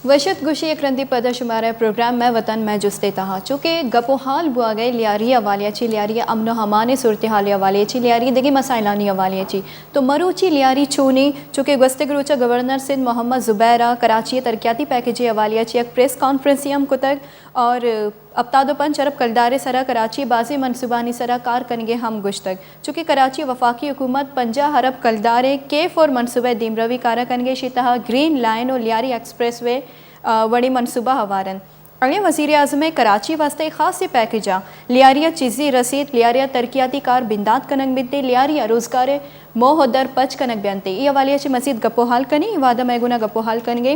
وشت گوشی یک رندی پدا شمارا پروگرام مئے وطن مئے جستے تہا، چونکہ گپ و حال بوا گئے لیاری حوالے چی، لیاری امن و امان صورتحال حوالے چی، لیاری دگہ مسائلانی حوالے چی۔ تو مروچی لیاری چونی؟ چونکہ گوستگ روچا گورنر سندھ محمد زبیر ء کراچی ترقیاتی پیکج حوالے چی یک پریس کانفرنسی ہم کتگ اور ہپتاد و پنچ ارب کلدار سرا کراچی بازیں منصوبانی سرا کار کنگے ہم گوشتگ۔ چونکہ کراچی وفاقی حکومت پنجاہ ارب کلدار ء کے فور منصوبہ دیمروی کارا کنگے، اشی تہا گرین لائن و لیاری ایکسپریس وے، آ، وڑیں منصوبہ ہوار انت۔ اگیں وزیر اعظم ء کراچی واستہ خاصیں پیکج ء لیاری ء چیزے رسیت، لیاری ء ترقیاتی کار بندات کنگ بیت، لیاری ء روزگار ء موہ و در پچ کنگ بینت۔ اے حوالے ء چہ مزید گپ و حال کنیں، اے وہد ء مئے گونا گپ و حال کنگے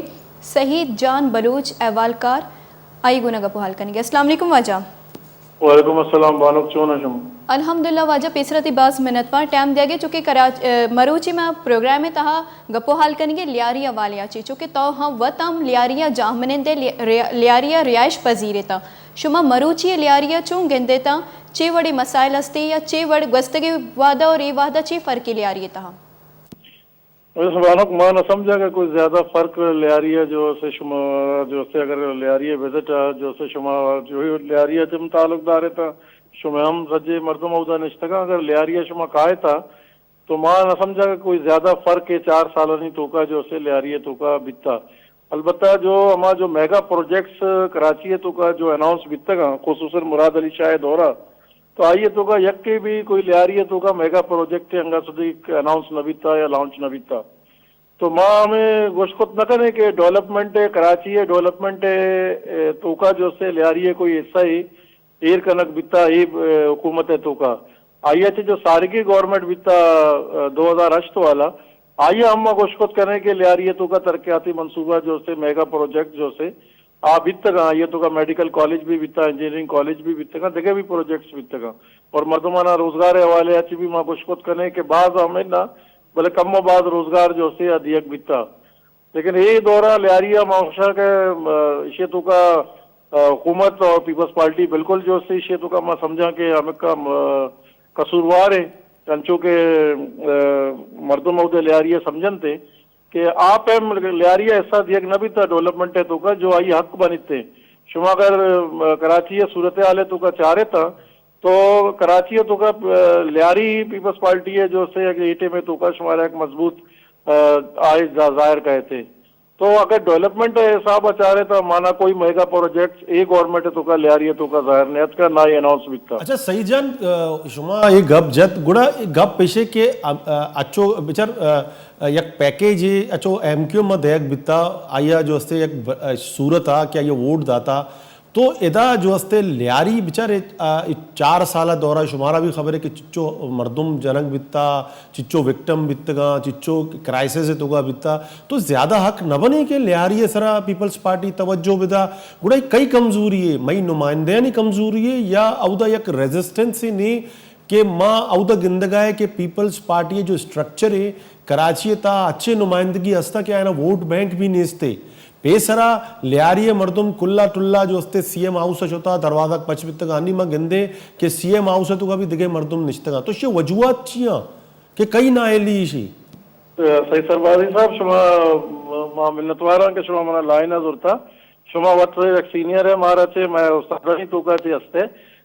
سعید جان بلوچ احوالکار، آئی گونا گپ و حال کنگے۔ السلام علیکم واجہ۔ وعلیکم السلام بانک، چون شما؟ الحمدللہ واجہ، پیسرا تئی باز منتوار ٹائم دیگے، چونکہ کراچ-، ء، مروچی ما پروگرام تہا گپ و حال کنگے لیاری حوالے آ چی، چونکہ تو ہم وت ہم لیاری آ جاہمنندے لی-، ری-، لیاری آ رہائش پذیرے تا۔ شما مروچی لیاری آ چون گندے تا؟ چے وڑے مسائل ہستے یا چے وڑ گوستگے وعدہ اور اے وعدہ چے فرقی لیاری تہا؟ بانک، ما نہ سمجھا کہ کوئی زیادہ فرق لیاری ہے جو سے شما، جو سے اگر لیاری ہے وزٹ ہے، جو سے شما جو لیاری ہے تم تعلق دار ہے تا شما ہم سجے مردم اودا نشتگا، اگر لیاری ہے شما کائے تا تو ما نہ سمجھا کہ کوئی زیادہ فرق ہے چار سالانی توکا جو سے لیاری ہے توکا بیتا۔ البتہ جو ہما جو میگا پروجیکٹس کراچی ہے توکا جو اناؤنس بیتگا، خصوصاً مراد علی شاہ دورہ، تو آئی ء توکا یکے بھی کوئی لیاری ء توکا میگا پروجیکٹ انگا سدی اناؤنس نہ بیتا یا لانچ نہ بیتا۔ تو ما ہمیں گوشت کت نہ کنیں کہ ڈیولپمنٹ ء کراچی ء ڈیولپمنٹ ء توکا جو سے لیاری ء کوئی حصہ ہی ایر کنگ بیتا اے، ء، حکومت ء توکا۔ آئی ء چہ جو سارگی گورنمنٹ بیتا، ء، دو ہزار ہشت والا، آئی ء ہم ما گوشت کت کنیں کہ لیاری ء توکا ترقیاتی منصوبہ جو سے میگا پروجیکٹ جو سے آ بیتگاں، آئی ء توکا میڈیکل کالج بھی بیتا، انجینئرنگ کالج بھی بیتگاں، دگہ بھی پروجیکٹس بیتگاں۔ اور مردمانا روزگار ء حوالے ء چہ بھی ما گوشت کت کنیں کہ باز ہم نہ، بلے کم و باز روزگار جو سے آ دیگ بیتا۔ لیکن اے دورہ لیاری ء ما گوشاں کہ، ء، ایشی توکا، ء، حکومت اور پیپلز پارٹی بالکل جو سے ایشی توکا ما سمجھاں کہ ہمکا، ء، قصوروار ہیں، انچو کہ، ء، مردم اودے لیاری ء سمجھنتے کہ آ پیم لیاری ء حصہ دیگ نہ بیتا ڈیولپمنٹ ء توکا جو آئی حق بنیتے۔ شما اگر، ء، کراچی ء صورتحال ء توکا چارے تا تو کراچی ء توکا، ء، لیاری پیپلز پارٹی ء جو سے اگر اے ٹیم ء توکا شمارا ایک مضبوط، ء، آئے ظا-، ظاہر کہتے۔ تو اگر ڈیولپمنٹ ء حساب ء چارے تو مانا کوئی میگا پروجیکٹ اے گورنمنٹ ء توکا لیاری ء توکا ظاہر نیت کا نہ ہی اناؤنس بیتا۔ اچھا سعید جان، ء، شما اے گپ جت، گڑا اے گپ پیشے کہ، ء، ء، اچو بچار، ء، ء، یک پیکیج اے اچو ایم کیو ایم ء دیگ بیتا، آیا جو استے یک ب-، ء، صورت آ کہ آیا ووٹ داتا، تو ادا جو استے لیاری بچار، ء، ء، چار سال دورہ شمارا بھی خبر ہے کہ چچو مردم جنگ بیتا، چچو وکٹم بیتگاں، چچو کرائسس توکا بیتا، تو زیادہ حق نہ بنے کہ لیاری ء سرا پیپلز پارٹی توجہ بدا۔ گڑا اے کئی کمزوری ہے؟ مئی نمائندہانی کمزوری ہے یا اودا یک ریزسٹنس نے کہ ما اودا گندگا ہے کہ پیپلز پارٹی جو اسٹرکچر ہے کراچی تا اچھے نمائندگی ہستا کہ آئینا ووٹ بینک بھی نیستے۔ پیسرا لیاری مردم کلا ٹلا جو استے سی ایم ہاؤس شتا دروازہ پچ بیتگا، انی ما گندے کہ سی ایم ہاؤس توکا بھی دگہ مردم نشتگا۔ تو شے وجوہات چیاں؟ کہ کئی نااہلی ایشی؟ سعید سربازی صاحب، شما، ما منتواراں کہ شما منا لائن ء زرتا۔ شما وت یک سینئر ہے مارا چے، مئے استادانی توکا چے ہستے۔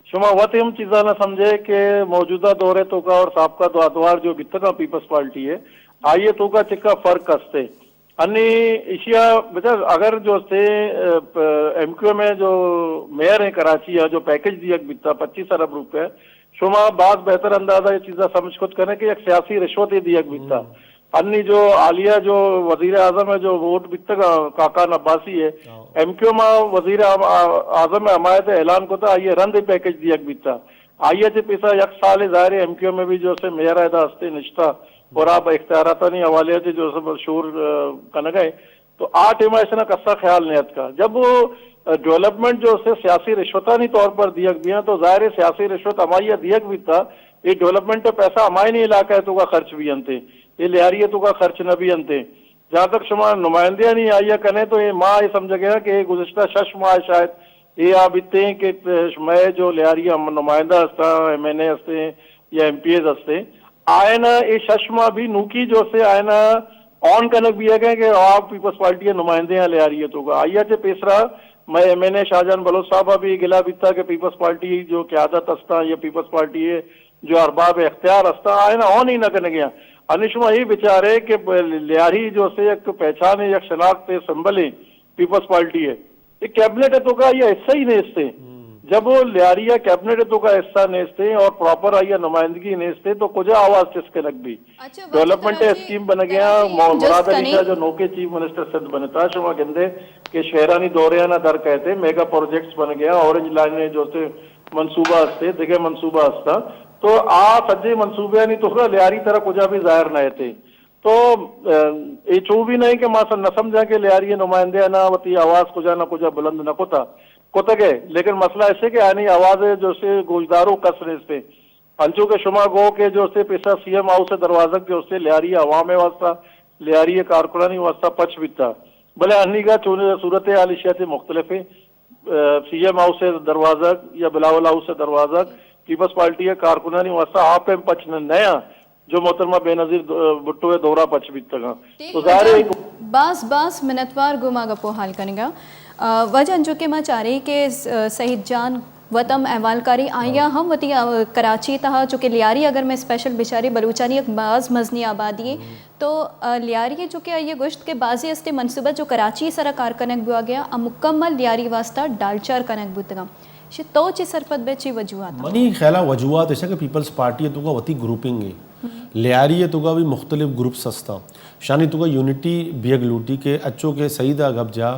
شما وت ہم چیزاں نہ سمجھے کہ موجودہ دور ء توکا اور سابقہ دو ادوار جو بیتگاں پیپلز پارٹی ہے، آئی ء توکا چکا فرق ہستے۔ انی ایشیا بچار اگر جو استے، ء، پ-، ایم کیو ایم ء جو میئر ہیں کراچی ء جو پیکج دیگ بیتا پچیس ارب روپے، شما باز بہتر اندازہ یہ چیزا سمجھ کت کنے کہ یک سیاسی رشوت دیگ بیتا۔ ہم۔ انی جو حالیہ جو وزیر اعظم ہے جو ووٹ بیتگا کاکان عباسی ہے، ہاں۔ ایم کیو ایم وزیر اعظم حمایت اعلان کتا، آئیے رند پیکج دیگ بیتا۔ آئیے چہ پیسا یک سال ظاہر ہے ایم کیو ایم بھی جو سے میئر ادا ہستے نشتا اور آپ اختیاراتانی حوالے سے جو سے شور، آ، کنگا ہے۔ تو آ ٹائم ء ایسا کسا خیال نہیں اتکا۔ جب وہ، آ، ڈیولپمنٹ جو اسے سیاسی رشوتانی طور پر دیگ بیاں تو ظاہر ہے سیاسی رشوت ہمائی دیگ بیتا، یہ ڈیولپمنٹ ء پیسہ ہمائی نہیں علاقہ ہے توکا خرچ بھی انتے، یہ لیاری ہے توکا خرچ نہ بھی انتے۔ جہاں تک شما نمائندے نہیں آئیا کنے تو یہ ماہ یہ سمجھا گیا کہ یہ گزشتہ شش ماہ شاید یہ آ بیتے ہیں کہ مئے جو لیاری ہم نمائندہ ہستا، ایم این اے ہستے یا ایم پی ایز ہستے، آئینا یہ شش ماہ بھی نوکی جو سے آئینا آن کنگ بیگ ءَ کہ آ پیپلز پارٹی ءِ نمائندے آں لیاری ءِ توکا۔ آئی ءَ چہ پیسرا مئے ایم این اے شاہ جان بلوچ صاحب ءَ بھی گلہ بیتا کہ پیپلز پارٹی جو قیادت استاں یا پیپلز پارٹی ءِ جو ارباب اختیار استاں، آیاں آن ہی نہ کنگ ءَ آں۔ انی شما اے بچارے کہ ب-، لیاری جو اسے یک پہچانے، یک شناخت ءِ سمبلے پیپلز پارٹی ءِ۔ اے کیبنٹ ءِ توکا آئی ءِ حصہ ہی نیست ایں۔ جب وہ لیاری ءِ کیبنٹ ءِ توکا حصہ نیست ایں اور پراپر آئی ءِ نمائندگی نیست ایں تو کجا آواز چست کنگ بی؟ اچھا، واجہ ڈیولپمنٹ ءِ کراچی، اسکیم بنگ ءَ آں، کراچی مو-، جست مراد علی کنی۔ شاہ جو نوکیں چیف منسٹر سندھ بنتا، شما گندے کہ شہرانی دوریانا در کئیت، میگا پروجیکٹس بنگ ءَ آں، اورنج لائن ءِ جو استے منصوبہ استے، دگہ منصوبہ استا، تو آ سجے منصوبیانی توکا لیاری ترا کجا بھی ظاہر نہ ایتے۔ تو، ا، اے چو بھی نہیں کہ ما سن نہ سمجھاں کہ لیاری ءِ نمائندہ نا وتی آواز کجا نہ کجا بلند نہ کتا، کتگ ءَ، لیکن مسئلہ ایسے کہ آنی آواز ءِ جو سے گوشدارو کس نیستے۔ انچو کہ شما گو کہ جو سے پیسا سی ایم ہاؤس ءِ دروازگ جو سے لیاری عوام ءِ واسطہ، لیاری کارکنانی واسطہ پچ بیتا، بلے انیگا چون صورت حال ایشی ءَ چہ مختلف ایں۔ سی ایم ہاؤس ءِ دروازگ یا بلاول ہاؤس ءِ دروازگ پیپلز پارٹی ءِ کارکنانی واسطہ آپ ءَ پچ نہ، نہ آں، جو محترمہ بے نظیر دو-، بھٹو ءِ دورہ پچ بیتگاں۔ ٹھیک، تو ظاہر ہے واجہ، باز، باز منتوار گوں ما گپ و حال کنگا۔ آ، واجہ انچو کہ ما چاریں کہ س-، سعید جان وت ہم احوالکاری آئی ءَ ہم وتی، آ، کراچی تہا، چونکہ لیاری اگر میں اسپیشل بچاری بلوچانی یک باز مزنی آبادی ہے، تو، آ، لیاری ءَ چونکہ آئی ءَ گوشت کہ بازی استے منصوبہ جو کراچی ءِ سرا کار کنگ بوگ ءَ آں، آ مکمل لیاری واسطہ ڈالچار کنگ بوتگاں۔ شی تو چی سرپد بے چی وجوہات؟ منی خیال ءَ وجوہات ایش کہ پیپلز پارٹی ءِ توکا وتی گروپنگ ہے۔ لیاری ءِ توکا بھی مختلف گروپس ہستاں۔ شانی توکا یونٹی بیگ لوٹی کہ اچو کہ سعید ءَ گپ جا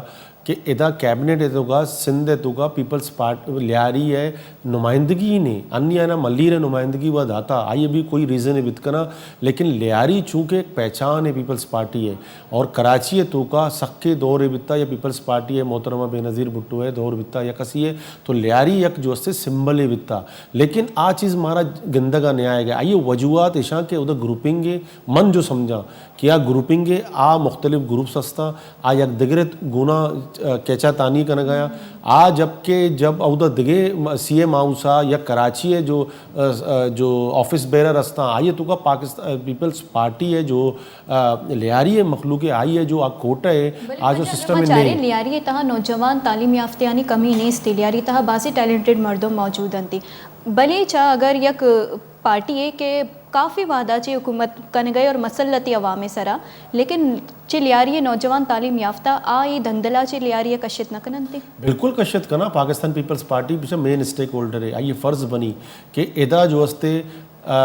کہ ادا کیبنٹ ءِ توکا، سندھ ءِ توکا پیپلز پارٹ-، لیاری ءِ نمائندگی ہی نہیں، انی آنا ملیر ءِ نمائندگی و داتا، آئی ءَ بھی کوئی ریزن بیت کنا، لیکن لیاری چونکہ ایک پہچان ہے پیپلز پارٹی ءِ، اور کراچی ءِ توکا سکے دور بیتا یا پیپلز پارٹی ءِ محترمہ بے نظیر بھٹو ءِ دور بیتا یا کسی ءِ، تو لیاری یک جو استے سمبل بیتا، لیکن آ چیز مارا گندگا نہ آئے گا۔ آئی ءِ وجوہات ایشاں کہ ادا گروپنگ ہے، من جو سمجھاں کہ آ گروپنگ ءِ آ مختلف گروپس ہستاں، آ یک دگرت گونا، آ، کیچا تانی کنگ ءَ آں۔ آ جبکہ جب اودا دگہ م-، سی ایم ہاؤس ءَ یا کراچی ءِ جو، آ، آ، جو آفس بیرر ہستاں، آئی ءِ توکا پاکستان پیپلز پارٹی ءِ جو، آ، لیاری ءِ مخلوق ءِ آئی ءِ جو آ کوٹہ ءِ، بلے آ جو واجہ اگر سسٹم ما ءِ چاریں، نہیں۔ لیاری ءِ تہا نوجوان تعلیم یافتیانی کمی نیست، لیاری ءِ تہا بازی ٹیلنٹڈ مردم موجود انت، بلے چا اگر یک پارٹی ہے کہ کافی وہدا چہ حکومت کنگ ءَ اور مسلط عوام ءِ سرا، لیکن چہ لیاری ءِ نوجوان تعلیم یافتہ آ اے دھندلا چہ لیاری ءَ کشت نہ کننت۔ بالکل کشت کنا، پاکستان پیپلز پارٹی بچا مین اسٹیک ہولڈر ہے، آئی ءِ فرض بنی کہ ادا جو استے، آ،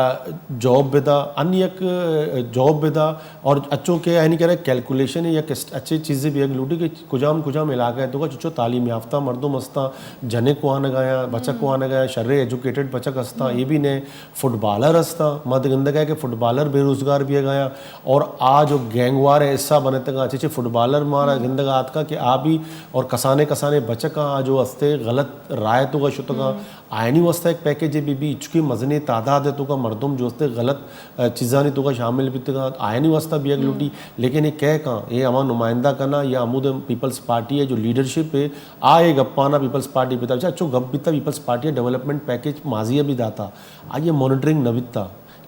جاب بدا، ان یک، آ، جاب بدا اور اچو کہ اینی کرے کیلکولیشن ہے، یک است-، اچھی چیزیں بھی ایک لوٹی کہ کجام کجام علاقہ ءِ توکا چچو تعلیم یافتہ مردم ہستاں، جنک وانگ ءَ آں، بچک وانگ ءَ آں، شرے ایجوکیٹڈ بچک ہستاں، اے بھی نے فٹبالر ہستاں، ما گندگ ءَ کہ فٹبالر بے روزگار بیگ ءَ آں، اور آ جو گینگ وار ءِ حصہ بنتگاں، اچھے اچھے فٹبالر مارا گندگ ءَ آتکاں کہ آ بھی اور کسانے کسانے بچکاں آ جو ہستے غلط راہ ءِ توکا شتگاں، آیانی واسطہ ایک پیکج بی بی، چونکہ مزنیں تعداد ءِ توکا مردم جو استے غلط، آ، چیزانی توکا شامل بیتگاں، آیانی واسطہ بیگ لوٹی، لیکن اے کئے کاں، اے ہما نمائندہ کنا یا ہمود پیپلز پارٹی ءِ جو لیڈرشپ ہے، آ اے گپانا پیپلز پارٹی بتا، اچھا، اچو گپ بیتا، پیپلز پارٹی ءَ ڈیولپمنٹ پیکج ماضی ءَ بھی داتا، آئی ءِ مانیٹرنگ نہ بیتا۔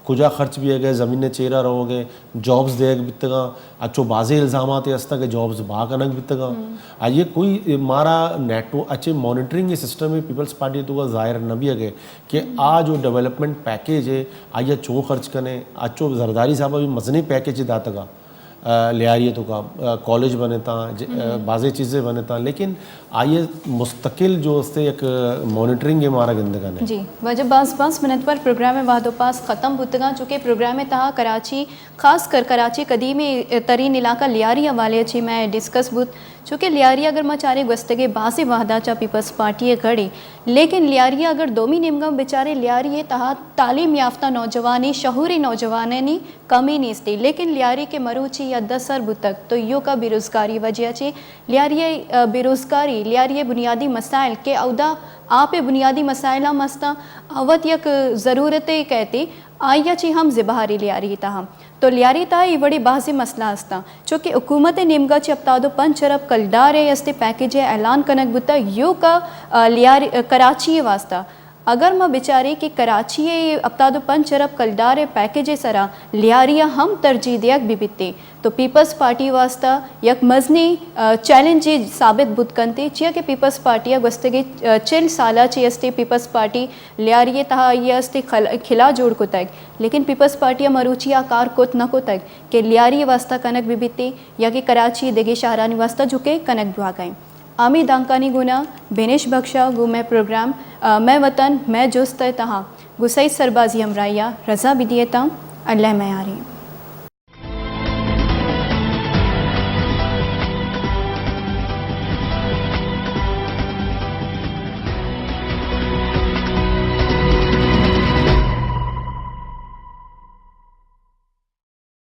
کجا خرچ بیگ ءَ، زمین ءِ چیرا روگ ءَ، جابز دیگ بیتگاں، اچو بازیں الزامات ہستاں کہ جابز بھا کنگ بیتگاں۔ آئی ءِ کوئی مارا نیٹو-، اچے مانیٹرنگ سسٹم پیپلز پارٹی ءِ توکا ظاہر نہ بیگ ءَ کہ آ جو ڈیولپمنٹ پیکج ہے، آئی ءَ چون خرچ کنے، اچو زرداری صاحب ءَ بھی مزنیں پیکج داتگا۔ آ، لیاری ءِ توکا، آ، کالج بنتاں، ج-، آ، بازیں چیزیں بنتاں، لیکن آئی ءِ مستقل جو استے یک مانیٹرنگ ءَ مارا گندگا نہ۔ جی، واجہ باز باز منتوار پروگرام ءِ وہد و پاس ختم بوتگاں، چونکہ پروگرام ءِ تہا کراچی، خاص کر کراچی قدیمی ترین علاقہ لیاری حوالے چی میں ڈسکس بوت، چونکہ لیاری اگر ما چاریں گوستگیں بازیں وہدا چا پیپلز پارٹی ءِ گڑی، لیکن لیاری اگر دومی نیمگا بچاریں، لیاری ءِ تہا تعلیم یافتہ نوجوانی، شعوری نوجوانانی کمی نیستی، لیکن لیاری کہ مروچی یا دہ سر بوتگ تو ایوکا بے روزگاری وجہ چی لیاری ءِ، آ، بے روزگاری، لیاری ءِ بنیادی مسائل کہ اودا آپ ءِ بنیادی مسائل ہم استاں، آ وت یک ضرورتے کئیتی، آئی ءَ چی ہم زبہری لیاری تہا۔ تو لیاری تہا اے وڑیں بازیں مسئلہ استاں، چونکہ حکومت ءِ نیمگا چی ہپتاد و پنچ ارب کلدار ءِ استے پیکج ءِ اعلان کنگ بوتا، ایوکا، آ، لیاری، آ، کراچی ءِ واسطہ۔ اگر ما بچاریں کہ کراچی ء ہپتاد و پنچ ارب کلدار ء پیکج ء سرا لیاری ء ہم ترجیح دیگ بہ بیتیں تو پیپلز پارٹی واسطہ یک مزنیں، آ، چیلنجے ثابت بوت کنت، چیا کہ پیپلز پارٹی ء گوستگیں، آ، چل سال ء چہ استے پیپلز پارٹی لیاری ء تہا آئی ء استے خل-، خلا جوڑ کتگ، لیکن پیپلز پارٹی ء مروچی آ کار کت نہ کتگ کہ لیاری ء واسطہ کنگ بہ بیتیں یا کہ کراچی ء دگہ شہرانی واسطہ جو کہ کنگ بوھگ ء انت۔ ہمے دانکانی گونا بنش بخشا گوں مئے پروگرام، آ، مئے وطن، مئے جست ء تہا گوں سعید سربازی ہمراہی ء رضا بدیتاں۔ اللہ میاریں۔